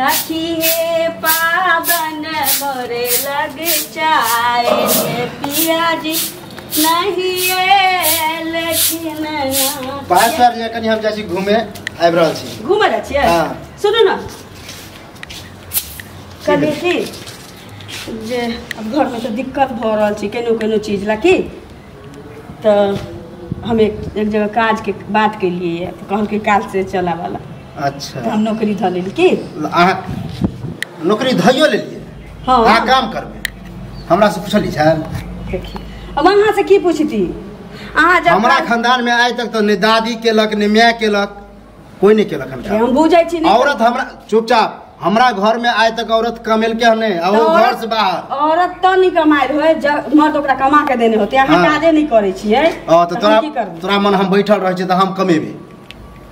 सखी हे पावन मोरे लग जाए पिया जी नहीं एलखिन। पास पर जे कनी हम जाइ छी घूमे आबि रहल छी। घूमे जाइ छियै? हां। सुनू न कनी की जे अब घर में तो दिक्कत भ रहल छै केनो केनो चीज ला की, तो हम एक एक जगह काज के बात केलिए तो कहलकै काल से चला वाला। अच्छा। तो हम नौकरी धऽ लेली की। अहाँ नौकरी धइयो लेलिए? हाँ। अहाँ काम करबै? हमरा से पूछली छल? देखिए अब अहाँ से की पूछती अहाँ जब हमरा खानदान में आइ तक तो ने दादी केलक ने my केलक, कोई नहीं केलक। हम बुझै छी नहीं औरत हमरा चुपचाप हमरा घर में आइ तक औरत कमेल के नहीं, और घर से बाहर औरत तो नहीं कमायल होय, मर्द ओकरा कमा के देने होते। अहाँ काजे नहीं करै छियै। हां तो तोरा तोरा मन हम बैठल रहै छी त हम कमेबे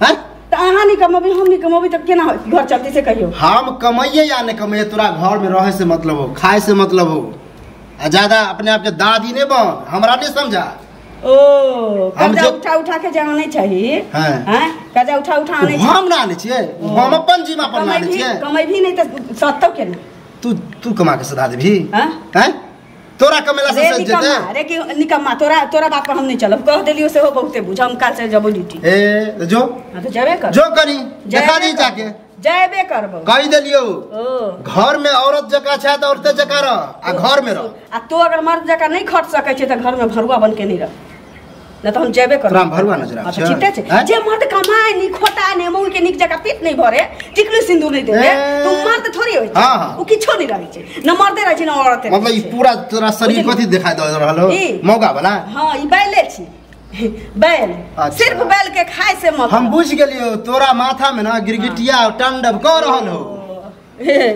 हैं? त अहाँ नहीं कमेबी हम नहीं कमेबी त केना घर चलती से कहियो? हम कमाइए या नहीं कमाइए तोरा घर में रहे से मतलब हो, खाए से मतलब हो, आ ज्यादा अपने आप के दादी नहीं बन, हमरा नहीं समझा। ओ कर्जा उठा उठा के जाना नहीं चाहिए। हैं कर्जा उठा उठा आने हम ना आने छियै, हम अपन जीमा पर ना आने छियै। कमेबी नहीं त सत्तो केना तू तू कमा के सधा देबी? हैं तोरा कमेला से सज जेते? अरे कि निकम्मा तोरा तोरा बाप पर हम नहीं चलब, कह देलियो से हो बहुते बुझ। हम काल से जबो ड्यूटी। ए जो हां तो जेबे कर, जो करी देखा दी जाके जेबे करबो। कह देलियो घर में औरत जका छै त औरते जका रह आ घर में रह। आ तू अगर मर्द जका नहीं खट सकै छै त घर में भरुआ बन के नहीं रह, न तो हम जेबे करब। तोरा भरुआ नजर आबै छै? ठीके छै। जे मर्द कमाए नहीं खोटाए नहीं मौल के निक जका पीठ नहीं भरे टिकली सिंदूर नहीं देबे तो मर्द थोड़ी होय छै। उ किछो नहीं रहै छै, न मर्दे रहै छै न औरते। मतलब ई पूरा तोरा शरीर कथि दिखाई द रहल हो? मौका वाला? हां ई बैले छी, बैल। सिर्फ बैल के खाए से मत। हम बुझ गेलियो तोरा माथा में ना गिरगिटिया टंडब क रहल हो,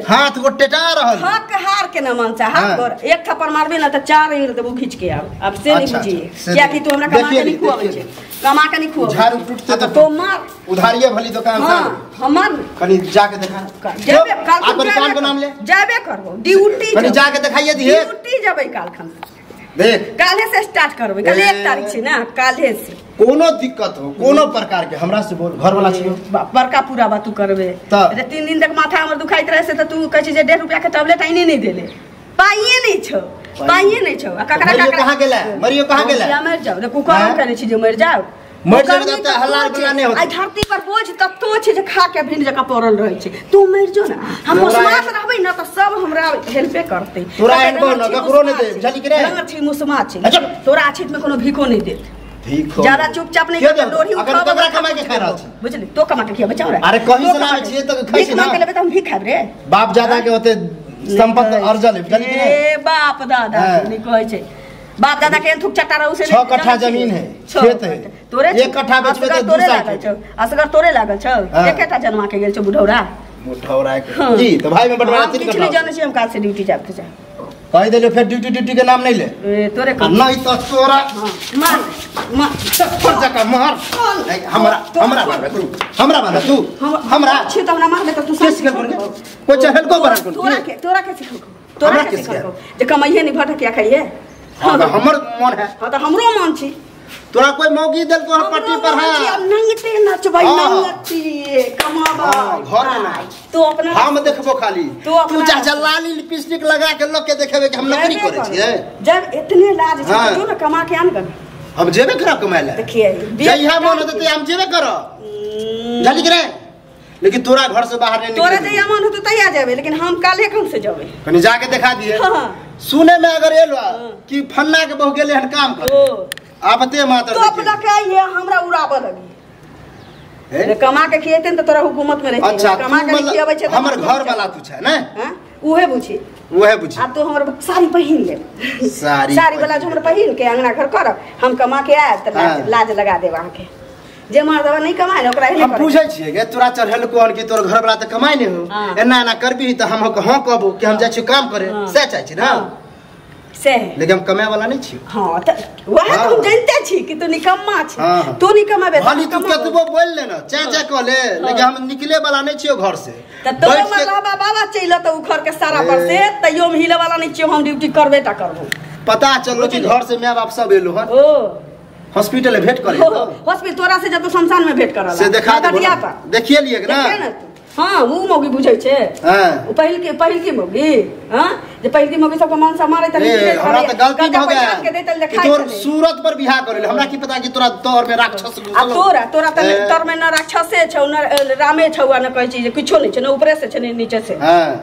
हाथ गो टेटा रहल। हक हार के न मन चाह, हाथ गोर एक थप्पड़ मारबे न त चार इंगल देबो खींच के। आब अब से नहीं बुझिए किया कि तू हमरा कमा के नहीं खुआबै छै, कमा के नहीं खुआबै। झाड़ू टूटते त तो मार उधारिए भली दुकान से। हां हमर कनी जाके देखा जेबे काल आपन काम के नाम ले जेबे करबो ड्यूटी। कनी जाके देखाइए दिए ड्यूटी जेबै काल खन। देख काल्हे से स्टार्ट करबै, काल्हे 1 तारीख छै ना, काल्हे से। कोनो दिक्कत हो कोनो प्रकार के हमरा से बोल, घर वाला छियो बड़का पूरा बात तू करबे। त 3 दिन तक माथा हमर दुखाइत रहे से त तू कहै छी जे 1.5 रुपया के टैबलेट आइने नहीं देले, पाइए नहीं छौ, पाइए नहीं छौ। आ ककरा ककरा कहां गेला मरियो कहां गेला? मर जाओ रे कुकर्म करै छी जे मर जाओ, मर जाबे त हल्ला गुल्ला नहीं होत। आई धरती पर बोझ तत्तो छै जे खा के भिन जका पड़ल रहै छै। तू मर जो ना, हम मुसमात रहबै ना त सब हमरा हेल्पे करतै। तोरा एहन बन ककरो नहीं दे बुझली कि रे? रंग छी मुसमा छै, तोरा आछित में कोनो भीखो नहीं देत। भीखो ज्यादा चुपचाप नहीं कर, लोरी अगर तोरा कमा के खा रहल छी बुझली, तो कमा के खियाबै छौ रे। अरे कहीं से लाबै छियै त खाइ छी ना, भीख मांग के लेबै त हम भीख खाब रे। बाप दादा के होते संपत्ति अर्जल है बुझली कि रे? ए बाप दादा नहीं कहै छै, बाप दादा के थुक चटा रहू से 6 कट्ठा जमीन है, खेत है तोरे। 1 कट्ठा बेचबे त तोरे लागल छौ, असगर तोरे लागल छौ, एकेटा जन्मा के गेल छौ बुढ़ौरा। बुढ़ौरा के जी त भाई में बंटवारा 3 कट्ठा। किछ नहीं जानै छी हम, काल से ड्यूटी जाब त जा। कह देलियो फेर ड्यूटी ड्यूटी के नाम नहीं ले। ए तोरे नहीं त तोरा मार मार थप्पड़ जका मार। हमरा हमरा मारबे तू, हमरा मारबे तू, हमरा छी त हमरा मारबे त तू के सिखल कोई चहल को बरन तोरा के सिखल, तोरा के सिखल जे कमाइए नहीं भटकिया खाइए। हां त हमर मन है। हां त हमरो मन छी। तोरा कोई मौगी देल तोहर पट्टी पर है। अब नहीं ते नचबै नहीं नचिए कमाबा घर में ना तू अपना हम देखबो खाली। तू चाचा लाली लिपस्टिक लगा के लोग के देखेबे कि हम नौकरी करै छियै। जब इतने लाज छै तू ना कमा के आन गन। हम जेबे करब कमाय ले, देखिए जइहा मन होतै हम जेबे करब जानि के रे, लेकिन तोरा घर से बाहर नहीं। तोरा जइहा मन होतै तहिया जेबे, लेकिन हम काल्हे खन से जेबे। कनी जाके देखा दिए। हां सुने में अगर एलो कि फन्ना के बहु गेले हन काम करे आबते मात्र तो अपना के ये हमरा उड़ाबऽ लगी। रे कमा के खिएते न त तोरा हुकूमत में रहते। अच्छा कमा के खियाबै छै हमर घर वाला तू छै ने? हां उहे बुझी, उहे बुझी। आब तो हमर साड़ी पहिन ले, साड़ी साड़ी वाला जो हमर पहिन के अंगना घर करब, हम कमा के आयब त लाज लगा देब अहाँ के। जे मर्दवा नहीं कमाए ओकरा एहने हम पूछै छियै गे तोरा चढ़ल कोन कि तोर घर वाला त कमाए नहीं हो, एना एना करबी त हम हां कहबो कि हम जाइ छी काम करे से चाहै छी ना से, लेकिन हम कमाए वाला नहीं छी। हां त वह त हम जानते छी कि तू निकम्मा छी, तू नहीं कमाबे। भली तू कतबो बोल ले ना चाय चाय कह ले, लेकिन हम निकले वाला नहीं छियो घर से। त तोर मरलबा बाबा चैल त उखर के सारा पर से तैयो हम हिले वाला नहीं छियो, हम ड्यूटी करबे टा करबो। पता चललो कि घर से my बाप सब एलो हन, ओ हॉस्पिटल में भेंट करे, हॉस्पिटल तोरा से जब शमशान में भेंट करला से देखा देखिए लिए ना। हां उ मौगी बुझै छै। हां उ पहिल के मौगी, हां जे पहिल के मौगी सबके मनसा मारै त हमरा त गलती भ गेल कि तोर सूरत पर बियाह करले। हमरा की पता कि तोरा तोर में राक्षस घुसल। आ तोरा तोरा त तोर में न राक्षसे छौ न रामे छौ आ न कहै छी जे किछो नै छै, न ऊपरे से छै न नीचे से।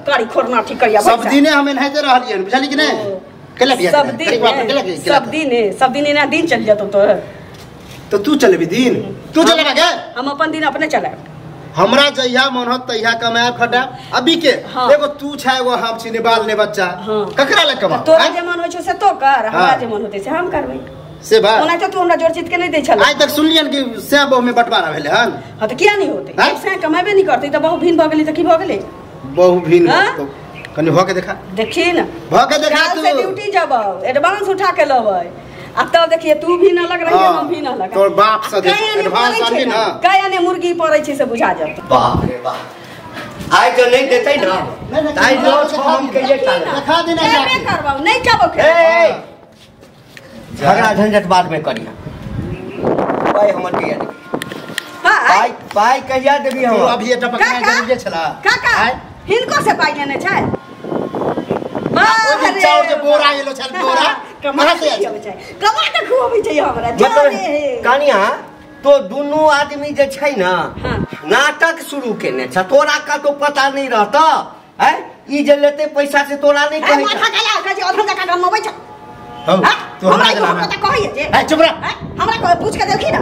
कारी खोरना ठीक करिया सब दिने हम एनाहिते रहलियै, बुझली कि नै? केला बियाह सब दिन सब दिन एना दिन चल जतौ तोर। तो तू चलेबी दिन, तू चलेबा के? हम अपन दिन अपने चलाएब। हमरा जहिया मन होत तहिया कमाएब खटाएब। अभी के एगो तू छै एगो हम छी, ने बाल ने बच्चा, ककरा ले कमाब? तोरा जे मन होइ छौ से तो कर, हमरा जे मन होतै से हम करबै। से बात ओना तो तू हमरा जोर चित के नहीं दै छल। आइ तक सुनलियन कि सै बहु में बंटवारा भेलै हन। हां त किया नहीं होतै? सै कमाबे नहीं करतै त बहु भिन्न भ गेलै त की भ गेलै? बहु भिन्न कनी भ के देखा, देखी न भ के देखा। तू से ड्यूटी जबौ एडवांस उठा के लबै आ तब देखिए तू भी न लग रही हम भी न लग। तोर बाप से एडवांस आनबी ना, काय ने मुर्गी पड़ै छै से बुझा जात। बाप रे बाप, आइ जो नहीं देतै ना आइ लो हम के ये देखा देना जाके करबाउ नहीं जाबो। ए झगड़ा झंझट बाद में करिया। पाई हमर के याद पाई पाई कहिया देबी हम? अभी एटा पकड़ना जरूरी छला काका। हिनको से पाई लेने छै? बाप चाउर जे बोरा एलो छल बोरा कमा से कमा के खुआबै छै हमरा। मतलब कनिया तो दुनू आदमी जे छै ना नाटक शुरू केने छ, तोरा का तो पता नहीं रहता है ई जे लेते पैसा से तोरा नहीं कहै। माथा गया कहै छै अधन जका गमबै छ। हौ तो हमरा पता कहै जे ए चुप रह। हमरा को पूछ के देखी ना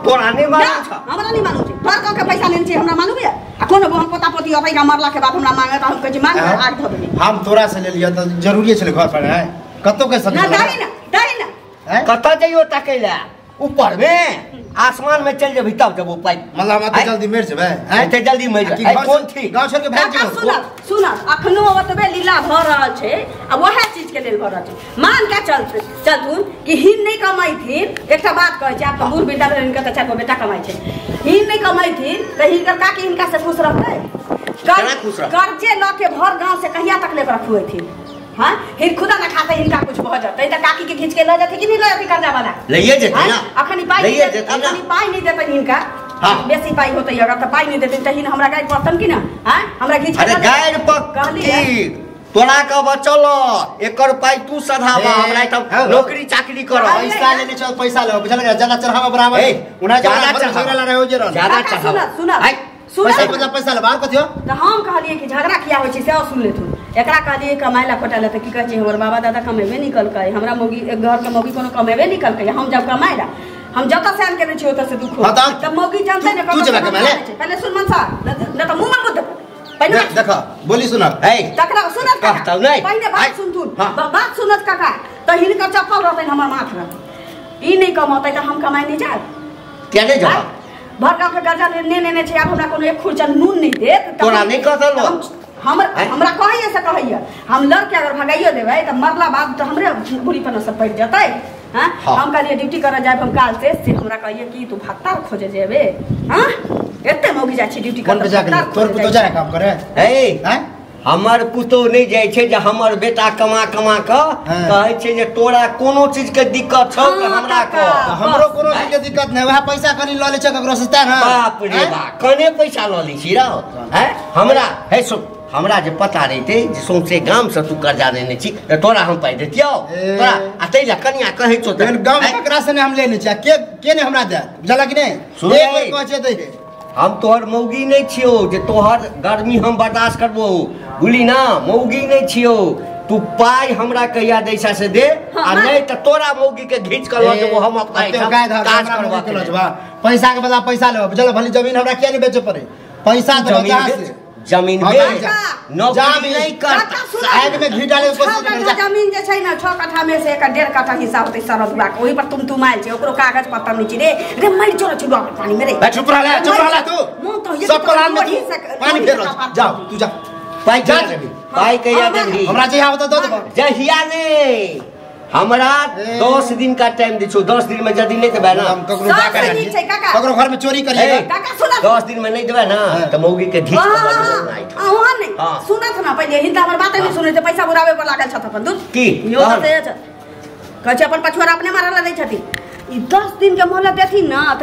तोरा नहीं मालूम छ। हमरा नहीं मालूम छै, तोर गांव के पैसा लेने छै हमरा मालूम है। आ कोनो बहन पोता पोती अबै का मरला के बाद हमरा मांगे त हम कहै छी मांग आग धऽ देबै। हम तोरा से ले लिया त जरूरी छले घर पर है कतौ के सके ना दही ना दही ना कतौ जइयो तकै ला ऊपर में आसमान में चल जेबी तब जब पाई। मतलब हम एते जल्दी मर जेबै? एते जल्दी मर जेबै कोन ठीक गांव छोड़ के भाग जेबै? सुन सुन अखनो ओतबे लीला भ रहल छै आ वएह चीज के लेल भ रहल छै। मान के चल चलथुन कि हिन नहीं कमाइथिन। एकटा बात कहै छै, आब त बूढ़ बेटा भेल हिनकर त चारि गो बेटा कमाइ छै। हिन नहीं कमाइथिन त हिनकर काकी हिनका से खुश रहतै? कर्जे ल के भर गांव से कहिया तक लेकर खुएथिन? हां हिन खुदा ना खाते हिनका कुछ भ जतै त काकी के खींच के ल जतै कि नहीं ल जतै कर्जा वाला? लइए जेतै ना। अखनी पाई नहीं देतै, अखनी पाई नहीं देतै हिनका। हां बेसी पाई होतै अगर त पाई नहीं देतै त हिन हमरा गाय पड़तन कि ना? हां हमरा खींच के। अरे गाय पकड़ी तोरा के बचल एकर पाई तू सधाबा, हमरा त नौकरी चाकरी कर। पैसा लेने चल पैसा ले बुझल ज्यादा चढ़ावा बराबर उना ज्यादा चढ़ावा ला रहे हो जे ज्यादा चढ़ावा। सुन सुन पैसा बदला पैसा ले बाहर कथियो त हम कहलिए कि झगड़ा किया होय छै से सुन लेथुन। एकरा कहलिए कमाय ला खटाय ला त की कहै छै हमर बाबा दादा कमेबे नहीं कलकै, हमरा मौगी घर के मौगी कोनो कमेबे नहीं कलकै। हम जब कमाय ला हम जतऽ से आन के दै छियै ओतऽ से दुख हो त मौगी जानतै ने। तू जेबा कमाय ले पहिले सुन मनसा न त मुंह में मुद पहिले देख बोली सुन ए तकरा सुनत कहतौ नहीं पहिले बात सुनथुन बात सुनत काका त हिनकर चप्पल रहतै हमर माथ रहतै। ई नहीं कमौतै त हम कमाय नहीं जाब। किया नहीं जाब? भर गांव के कर्जा ने लेने छै, आब हमरा कोनो एक खुर्चा नून नहीं देत। तोरा नहीं कहतल हमरा कहैया से कहैया हम लड़के अगर भगाइयो देबै त मरला बाद त हमरे बुरी पना सब पड़ जतै। हां हम कहलिए ड्यूटी करे जाब हम काल से हमरा कहैया कि तू भत्ता खोजे जेबे। हां एते मौगी जाइ छी ड्यूटी करे तोर पुतो जाय काम करे? ए हैं हमर पुतो नहीं जाइ छै जे हमर बेटा कमा कमा के कहै छै जे तोरा कोनो चीज के दिक्कत छौ त हमरा कह। हमरो कोनो चीज के दिक्कत नहीं, वह पैसा कनी ल ले छै ककरो से तै ना। बाप रे बाप कने पैसा ल लै छी रौ हैं हमरा। हे सुन हमरा जे पता रहितै जे सौंसे गाम से तू कर्जा लेने छी त तोरा हम पाइ देतियौ तोरा। आ तै ला कनिया कहै छौ त गाम ककरा से ने हम लेने छी के ने हमरा देत बुझला कि नहीं? एक बेर कहै छै दै हम तोहर मौगी नहीं छियौ जे तोहर गर्मी हम बर्दाश्त करबो बुझली ना। मौगी नहीं छियौ तू पाई हमरा कहिया दैसा से दे आ नहीं त तोरा मौगी के घीच के ल जेबो हम अपना काज करबा के ल जेबा। पैसा के बदला पैसा लेबो बुझल। भली जमीन हमरा किया नहीं बेचे पड़े पैसा दे जहां से जमीन बेच नौकरी नहीं करता आग में घी डाले कोशिश कर जा। जमीन जे छै ना 6 कट्ठा में से एक 1.5 कट्ठा हिस्सा होतै सरदुआ के, ओही पर तुम तुमाइल छै ओकरो कागज पत्तर नहीं छै रे रे मर जोर छुआ पानी में रे। चुप रह ले चुप रह ले तू मुंह तो सब प्लान में तू पानी फेर जाओ तू जा पाई जा पाई कहिया देबही हमरा जहिया होतै दऽ देबो। जहिया ने हमरा 10 दिन का टाइम दै छौ, 10 दिन में यदि नहीं देबै ना हम ककरो डाका ककरो घर में चोरी करिए काका सुन 10 दिन में नहीं देबै ना त मौगी के घीच के लऽ जेबै। वहां नहीं सुनत ना पहिले हिनका हमर बात नहीं सुनै छै पैसा बुराबे पर लागल छथ अपन दूध की यो त कहै छै अपन पछुआरा अपने मारल दै छथि। ई 10 दिन के मोहलत देथिन ना त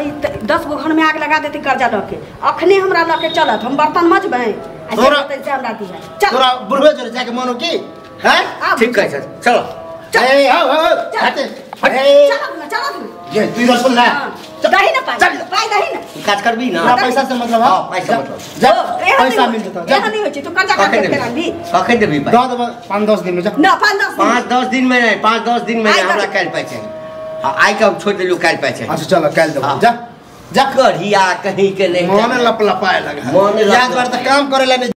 10 गो घर में आग लगा देती कर्जा लऽ के। अखने हमरा लऽ के चलत, हम बर्तन मजबै आ तोरा से हमरा दिहे। चल तोरा बुढ़वे जोरे जाके मनो की हैं? ठीक कहै छ, चलो। ए हो हो हटे ए चल ना, चल ना। ये तू इधर सुन ना, दही ना पाई, चल। पाई दही ना। तू काज करबी ना? तोरा पैसा से मतलब हां पैसा मतलब। जा पैसा मिल जता, जा। एहन नहीं होइ छै, तू कर्जा कखन काट के देबी? फेर आनबी। कखन देबी पाई? दऽ देबै 5-10 दिन में, जा। ना 5-10 दिन। 5-10 दिन में नहीं, 5-10 दिन में आइ हमरा दही। काल्हि पाई चाही। हां आइ के हम छोड़ देलु, काल्हि पाई चाही। अच्छा चलो काल्हि देबो, जा जा। करिया कहीं के नहीं मन लपलपाए लगा मन याद बार त काम करे ला नहीं।